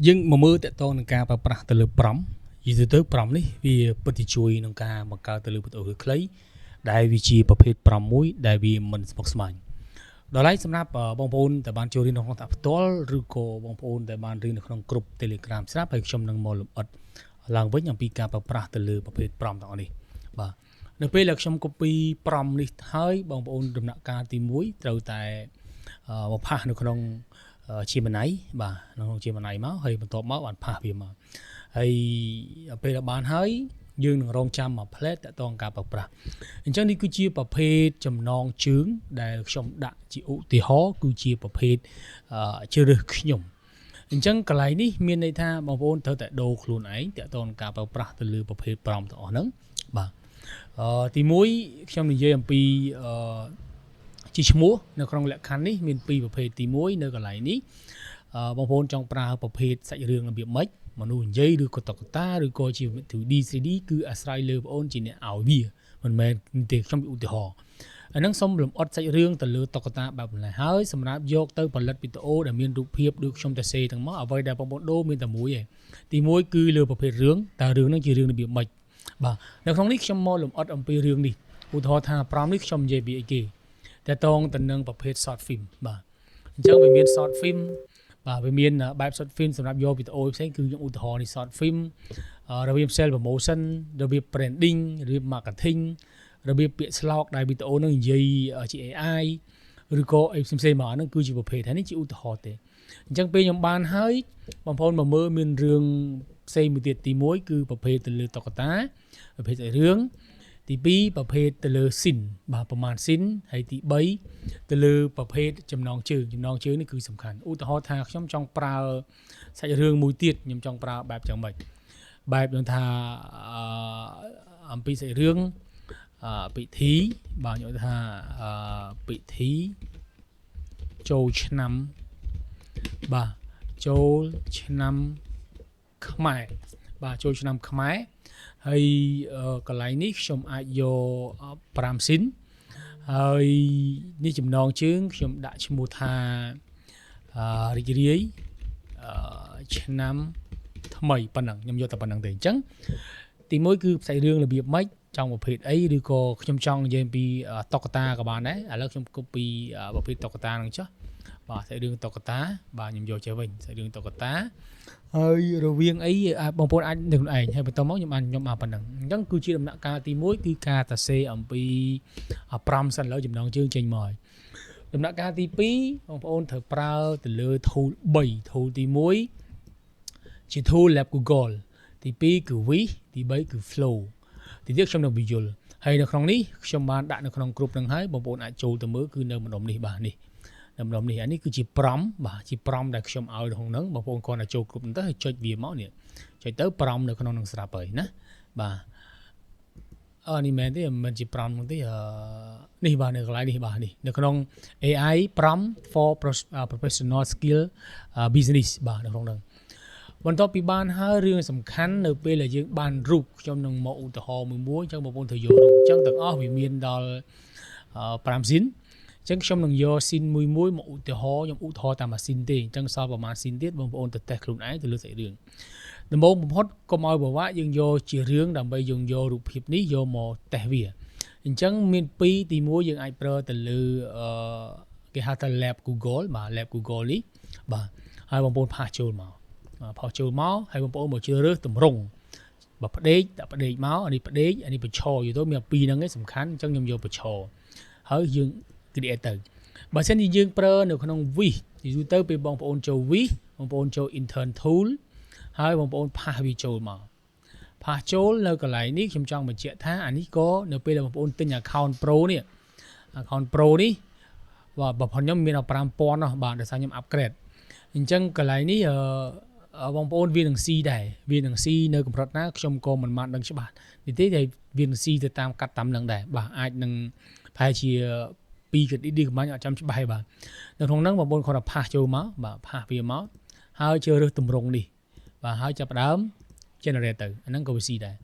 យើងមកមើលតកតងនឹងការប្រើប្រាស់ទៅលើ prompt យូរទៅ prompt នេះវាពិតជាជួយក្នុងការបង្កើតទៅលើវីដេអូខ្លីដែលវាជាប្រភេទ prompt មួយដែលវាមិនស្មុគស្មាញដល់ហើយសម្រាប់បងប្អូនដែលបានចូលរៀននៅក្នុងថ្នាក់ផ្ទាល់ឬក៏បងប្អូនដែលបានរៀននៅក្នុងក្រុម Telegram ស្រាប់ហើយខ្ញុំនឹងមកលម្អិតឡើងវិញអំពីការប្រើប្រាស់ទៅលើប្រភេទ prompt ទាំងអស់នេះបាទនៅពេលដែលខ្ញុំ copy prompt នេះហើយបងប្អូនដំណាក់កាលទី1ត្រូវតែមក paste នៅក្នុង Gemini បាទក្នុង Gemini មកហើយបន្ទាប់មកបាន paste វាមកហើយពេលដែលបានហើយយើងនឹងរងចាំមួយផ្លែតតតងការប្រើប្រាស់អញ្ចឹងនេះគឺជាប្រភេទចំណងជើងដែលខ្ញុំដាក់ជាឧទាហរណ៍គឺជាប្រភេទជ្រើសរើសខ្ញុំអញ្ចឹងកន្លែងនេះមានន័យថាបងប្អូនត្រូវតែដូរខ្លួនឯងតកតងការប្រើប្រាស់ទៅលើប្រភេទ prompt ទាំងអស់ហ្នឹងបាទអឺទី1ខ្ញុំនិយាយអំពីអឺជាឈ្មោះនៅក្នុងលក្ខខណ្ឌនេះមានពីរប្រភេទទី1នៅកន្លែងនេះបងប្អូនចង់ប្រើប្រភេទសាច់រឿងរបៀបម៉េចមនុស្សនិយាយឬក៏តុក្កតាឬក៏ជា 2D 3D គឺអាស្រ័យលើបងអូនជាអ្នកឲ្យវាមិនមែនទេខ្ញុំឧទាហរណ៍អាហ្នឹងសូមលម្អិតសាច់រឿងទៅលើតុក្កតាបែបម្ល៉េះហើយសម្រាប់យកទៅផលិតវីដេអូដែលមានរូបភាពដូចខ្ញុំតែសេទាំងមកអ្វីដែលបងប្អូនដូរមានតែមួយឯងទី1គឺលើប្រភេទរឿងតើរឿងហ្នឹងជារឿងរបៀបម៉េចបាទនៅក្នុងនេះខ្ញុំមកលម្អិតអំពីរឿងនេះឧទាហរណ៍ថា prompt នេះខ្ញុំនិយាយពីអីគេតើតងទៅនឹងប្រភេទ short film បាទអញ្ចឹងវាមាន short film បាទវាមានបែប short film សម្រាប់យកវីដេអូផ្សេងគឺខ្ញុំឧទាហរណ៍នេះ short film របៀប sell promotion របៀប branding របៀប marketing របៀបពាក្យស្លោកដែលវីដេអូនឹងនិយាយជា AI ឬក៏អីផ្សេងៗមកអាហ្នឹងគឺជាប្រភេទហើយនេះជាឧទាហរណ៍ទេអញ្ចឹងពេលខ្ញុំបានហើយបងប្អូនមកមើលមានរឿងផ្សេងមួយទៀតទី1គឺប្រភេទទៅលើតុក្កតាប្រភេទរឿងទី2ប្រភេទទៅលើ scene បាទប្រមាណ scene ហើយទី3ទៅលើប្រភេទចំណងជើងចំណងជើងនេះគឺសំខាន់ឧទាហរណ៍ថាខ្ញុំចង់ប្រើសាច់រឿងមួយទៀតខ្ញុំចង់ប្រើបែបចឹងម៉េចបែបនឹងថាអំពីសាច់រឿងពិធីបាទខ្ញុំថាពិធីចូលឆ្នាំបាទចូលឆ្នាំខ្មែរបាទចូលឆ្នាំខ្មែរហើយកន្លែងនេះខ្ញុំអាចយក5 scene ហើយនេះចំណងជើងខ្ញុំដាក់ឈ្មោះថារីករាយឆ្នាំថ្មីប៉ុណ្ណឹងខ្ញុំយកតែប៉ុណ្ណឹងទេអញ្ចឹងទីមួយគឺផ្សាយរឿងរបៀបម៉េចចង់ប្រភេទអីឬក៏ខ្ញុំចង់និយាយពីតុក្កតាក៏បានដែរឥឡូវខ្ញុំ copy ប្រភេទតុក្កតាហ្នឹងចុះបាទសាច់រឿងតុក្កតាបាទខ្ញុំយកចេះវិញសាច់រឿងតុក្កតាហើយរវាងអីបងប្អូនអាចនឹងខ្លួនឯងហើយបន្តមកខ្ញុំបានខ្ញុំបានប៉ុណ្ណឹងអញ្ចឹងគឺជាដំណាក់កាលទី1គឺការសរសេរអំពី5សិនលើចំណងជើងចេញមកហើយដំណាក់កាលទី2បងប្អូនត្រូវប្រើទៅលើ tool 3 tool ទី1ជា tool Lab Google ទី2គឺ Whisk ទី3គឺ Flow ទីទៀតខ្ញុំនឹងបញ្យល់ហើយនៅក្នុងនេះខ្ញុំបានដាក់នៅក្នុងក្រុមនឹងហើយបងប្អូនអាចចូលទៅមើលគឺនៅម្ដុំនេះបាទនេះនៅម្ដុំនេះអានេះគឺជា prompt បាទជា prompt ដែលខ្ញុំឲ្យនៅក្នុងហ្នឹងបងប្អូនគ្រាន់តែចូលក្រុមហ្នឹងទៅហើយចុចវាមកនេះចុចទៅ prompt នៅក្នុងហ្នឹងស្រាប់ហើយណាបាទអឺនេះមែនទេមិនមែនជា prompt ហ្នឹងទេអឺនេះបាទនៅកន្លែងនេះបាទនេះនៅក្នុង AI prompt for professional skill business បាទនៅក្នុងហ្នឹងបន្ទាប់ពីបានហើយរឿងសំខាន់នៅពេលដែលយើងបានរូបខ្ញុំនឹងមកឧទាហរណ៍មួយមួយអញ្ចឹងបងប្អូនត្រូវយករូបអញ្ចឹងទាំងអស់វាមានដល់5 scene អញ្ចឹងខ្ញុំនឹងយក scene មួយមួយមកឧទាហរណ៍ខ្ញុំឧទាហរណ៍តាមមួយ scene ទេអញ្ចឹងសល់ប្រហែល scene ទៀតបងប្អូនទៅតេស្តខ្លួនឯងទៅលើសាច់រឿងដំបូងបំផុតកុំឲ្យពិបាកយើងយកជារឿងដើម្បីយើងយករូបភាពនេះយកមកតេស្តវាអញ្ចឹងមាន2ទី1យើងអាចប្រើទៅលើអឺគេហៅថា lab Google បាទ lab Google នេះបាទហើយបងប្អូន paste ចូលមក paste ចូលមកហើយបងប្អូនមកជ្រើសរើសតម្រង់បើផ្ដេកដាក់ផ្ដេកមកអានេះផ្ដេកអានេះបញ្ឈរយល់ទៅមានពីរហ្នឹងឯងសំខាន់អញ្ចឹងខ្ញុំយកបញ្ឈរហើយយើង create ទៅបើសិនជាយើងប្រើនៅក្នុង Whisk យូរទៅពេលបងប្អូនចូល Whisk បងប្អូនចូល intern tool ហើយបងប្អូន paste វាចូលមក paste ចូលនៅកន្លែងនេះខ្ញុំចង់បញ្ជាក់ថាអានេះក៏នៅពេលដែលបងប្អូនទិញ account pro នេះ account pro នេះបាទបើខ្ញុំមានដល់5000នោះបាទដោយសារខ្ញុំ upgrade អញ្ចឹងកន្លែងនេះអឺបងប្អូនវានឹងស៊ីដែរវានឹងស៊ីនៅកម្រិតណាខ្ញុំក៏មិនបានដឹងច្បាស់នេះទេតែវានឹងស៊ីទៅតាមកាត់តាមនឹងដែរបាទអាចនឹងប្រហែលជា2 credit នេះកំបាញ់អត់ចាំច្បាស់ទេបាទនៅក្នុងហ្នឹងបងប្អូនគ្រាន់តែ paste ចូលមកបាទ paste វាមកហើយជ្រើសរើសទម្រង់នេះបាទហើយចាប់ផ្ដើម generate ទៅអាហ្នឹងក៏វាស៊ីដែរ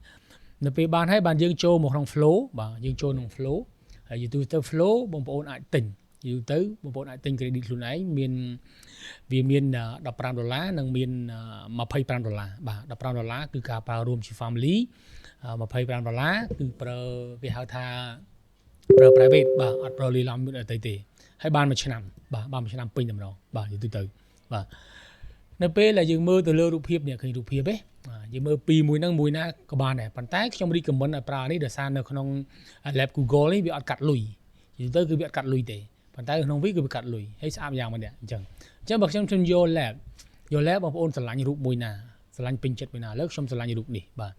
នៅពេលបានហើយបានយើងចូលមកក្នុង flow បាទយើងចូលក្នុង flow ហើយយូរទៅ flow បងប្អូនអាចទិញ យូរទៅបងប្អូនអាចទិញ credit ខ្លួនឯងមានវាមាន15ដុល្លារនិងមាន25ដុល្លារបាទ15ដុល្លារគឺការប្រើរួមជា family 25ដុល្លារគឺប្រើគេហៅថាប្រើ private បាទអត់ប្រើលីឡំមួយដទៃទេហើយបានមួយឆ្នាំបាទបានមួយឆ្នាំពេញតែម្ដងបាទយូរទៅបាទនៅពេលដែលយើងមើលទៅលើរូបភាពនេះឃើញរូបភាពទេយើងមើលពីមួយហ្នឹងមួយណាក៏បានដែរប៉ុន្តែខ្ញុំ recommend ឲ្យប្រើនេះដោយសារនៅក្នុង lab Google នេះវាអត់កាត់លុយយូរទៅគឺវាអត់កាត់លុយទេប៉ុន្តែក្នុងវាគឺវាកាត់លុយហើយស្អាតយ៉ាងម្នាក់អញ្ចឹងអញ្ចឹងបើខ្ញុំខ្ញុំយក lab យក lab បងប្អូនស្រឡាញ់រូបមួយណាស្រឡាញ់ពេញចិត្តមួយណាលើខ្ញុំស្រឡាញ់រូបនេះបាទ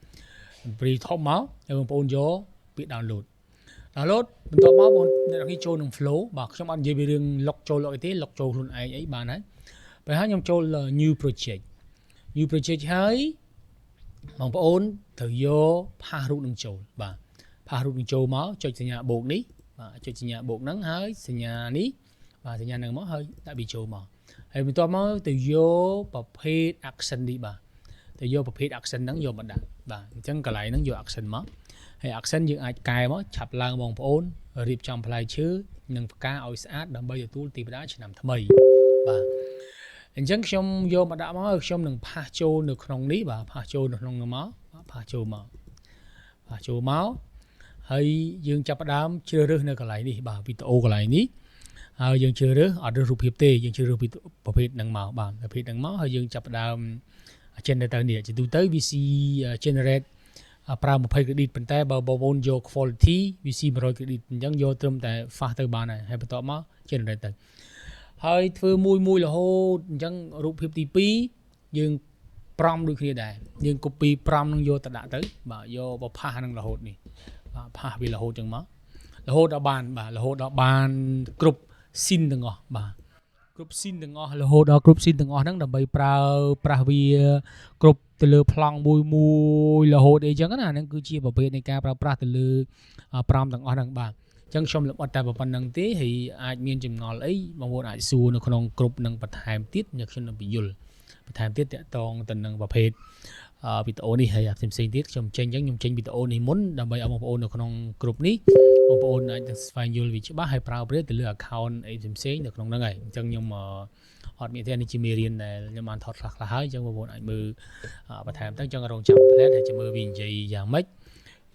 ព្រីថប់មកហើយបងប្អូនយកពាក្យ download download បន្ទាប់មកបងអ្នកនរចូលនឹង flow បាទខ្ញុំអត់និយាយពីរឿង log ចូល log អីទេ log ចូលខ្លួនឯងអីបានហើយពេលហើយខ្ញុំចូល new project new project ហើយបងប្អូនត្រូវយក paste រូបនឹងចូលបាទ paste រូបនឹងចូលមកចុចសញ្ញាបូកនេះបាទចុចសញ្ញាបូកហ្នឹងហើយសញ្ញានេះបាទសញ្ញាហ្នឹងមកហើយដាក់វាចូលមកហើយបន្ទាប់មកទៅយកប្រភេទ action នេះបាទទៅយកប្រភេទ action ហ្នឹងយកមកដាក់បាទអញ្ចឹងកន្លែងហ្នឹងយក action មកហើយ action យើងអាចកែមកឆាប់ឡើងបងប្អូនរៀបចំផ្លែឈើនិងផ្កាឲ្យស្អាតដើម្បីទទួលទេវតាឆ្នាំថ្មីបាទអញ្ចឹងខ្ញុំយកមកដាក់មកហើយខ្ញុំនឹង paste ចូលនៅក្នុងនេះបាទ paste ចូលនៅក្នុងនោះមកបាទ paste ចូលមក paste ចូលមកហើយយើងចាប់ផ្ដើមជ្រើសរើសនៅកន្លែងនេះបាទវីដេអូកន្លែងនេះហើយយើងជ្រើសរើសអត់រើសរូបភាពទេយើងជ្រើសរើសប្រភេទហ្នឹងមកបាទប្រភេទហ្នឹងមកហើយយើងចាប់ផ្ដើម generate ទៅនេះជាទូទៅ VC generate ប្រើ20 credit ប៉ុន្តែបើបងប្អូនយក quality VC 100 credit អញ្ចឹងយកត្រឹមតែ fast ទៅបានហើយហើយបន្ទាប់មក generate ទៅហើយធ្វើមួយមួយរហូតអញ្ចឹងរូបភាពទី2យើង prompt ដូចគ្នាដែរយើង copy prompt នឹងយកទៅដាក់ទៅបាទយកប paste នឹងរហូតនេះបាទ paste វារហូតចឹងមករហូតដល់បានបាទរហូតដល់បានគ្រប់ scene ទាំងអស់បាទគ្រប់ scene ទាំងអស់រហូតដល់គ្រប់ scene ទាំងអស់ហ្នឹងដើម្បីប្រើប្រាស់វាគ្រប់ទៅលើប្លង់មួយមួយរហូតអីចឹងណាហ្នឹងគឺជាប្រភេទនៃការប្រើប្រាស់ទៅលើ prompt ទាំងអស់ហ្នឹងបាទអញ្ចឹងខ្ញុំលម្អិតតែប៉ុណ្្នឹងទេហើយអាចមានចម្ងល់អីបងប្អូនអាចសួរនៅក្នុងក្រុមនឹងបន្ថែមទៀតខ្ញុំនឹងបញ្យល់បន្ថែមទៀតតាក់ទងទៅនឹងប្រភេទវីដេអូនេះហើយផ្សេងផ្សេងទៀតខ្ញុំចេញអញ្ចឹងខ្ញុំចេញវីដេអូនេះមុនដើម្បីឲ្យបងប្អូននៅក្នុងក្រុមនេះបងប្អូនអាចស្វែងយល់វាច្បាស់ហើយប្រើប្រាស់ទៅលើ account អីផ្សេងៗនៅក្នុងហ្នឹងហើយអញ្ចឹងខ្ញុំអត់មានទេនេះជាមេរៀនដែលខ្ញុំបានថតខ្លះខ្លះហើយអញ្ចឹងបងប្អូនអាចមើលបន្ថែមទៅអញ្ចឹងរងចាំ plan ហើយចាំមើលវានិយាយយ៉ាងម៉េច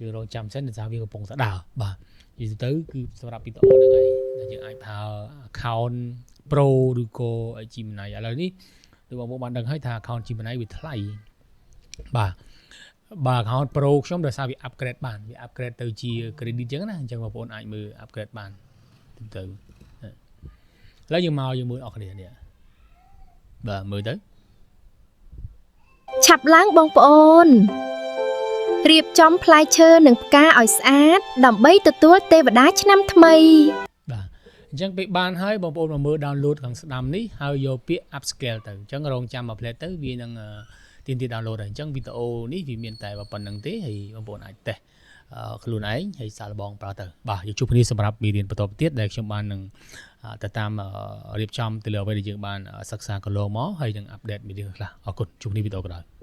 យើងរងចាំសិនដោយសារវាកំពុងតែដើរបាទនិយាយទៅគឺសម្រាប់វីដេអូហ្នឹងហើយដែលយើងអាចប្រើ account Pro ឬក៏ Gemini ឥឡូវនេះដូចបងប្អូនបានដឹងហើយថា account Gemini វាថ្លៃបាទបាទ account Pro ខ្ញុំដោយសារវា upgrade បានវា upgrade ទៅជា credit អញ្ចឹងណាអញ្ចឹងបងប្អូនអាចមើល upgrade បានទៅទៅឥឡូវយើងមកយើងមើលអស់គ្នានេះបាទមើលទៅ ឆាប់ឡើងបងប្អូនរៀបចំផ្លែឈើនិងផ្កាឲ្យស្អាត ដើម្បីទទួលទេវតាឆ្នាំថ្មី បាទអញ្ចឹងពេលបានហើយបងប្អូនមកមើល download ខាងស្ដាំនេះហើយយកពាក្យ upscale ទៅអញ្ចឹងរងចាំមួយភ្លែតទៅវានឹងទាមទារ download ហើយអញ្ចឹងវីដេអូនេះវាមានតែប៉ុណ្្នឹងទេហើយបងប្អូនអាចតេស្តខ្លួនឯងហើយសាកល្បងប្រើទៅបាទយើងជួបគ្នាសម្រាប់មេរៀនបន្តទៀតដែលខ្ញុំបាននឹងទៅតាមរៀបចំទៅលើអ្វីដែលយើងបានសិក្សាកន្លងមកហើយនឹង update មេរៀនខ្លះអរគុណជួបគ្នាវីដេអូក្រោយ។